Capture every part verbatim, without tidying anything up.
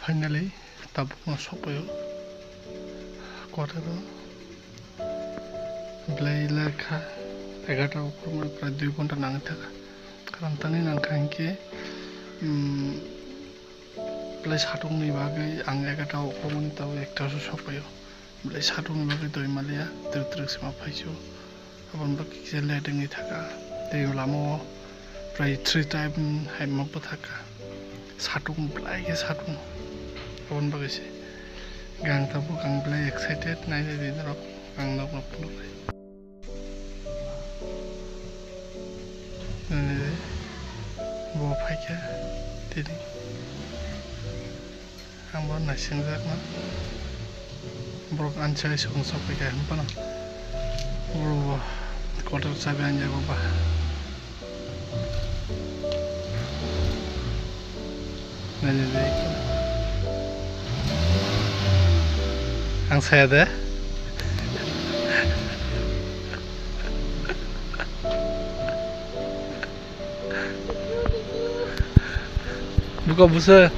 Finally, tabukno sokpaio. Kwtaro belai lekha egarota ukhormani prai dui ghonta nangwi thaka. Karon tangwi nangkha hinkhe, um, belai satung ni bagwi ang egarota ukhormani tabuk ekta se sokpaio. Belai satung ni bagwi doi maliya, twrwk twrwk se ma phaisio. Aboni bagwi kisa late wngwi thaka. Tei lama o prai three time hai ma bwthaka. Satung belai khe satung. Aboni bagwi se. Ang tabuk ang belai excited, nainai di norok ang nokno phunuknai. Nainai di. Bo phaikha tini. Ang bo naisingjakno. Borok ani side song sokphaikha hinphano. Borok bo kotor chabi ani jago ba. Nainai di. Ang saya de. Buka busa.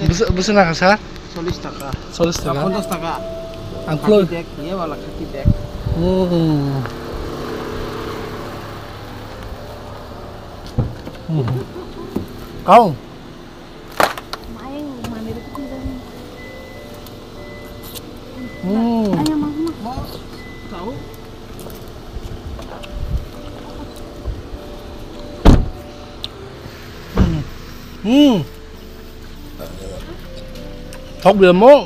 Busa, busa na kasa? Chollish taka. Chollish taka. Ponchash taka. Ang khati khuloi. Bag, ye wala khati bag. Oh. Hmm. Kau? Hmm. Hmm. Thok biamo.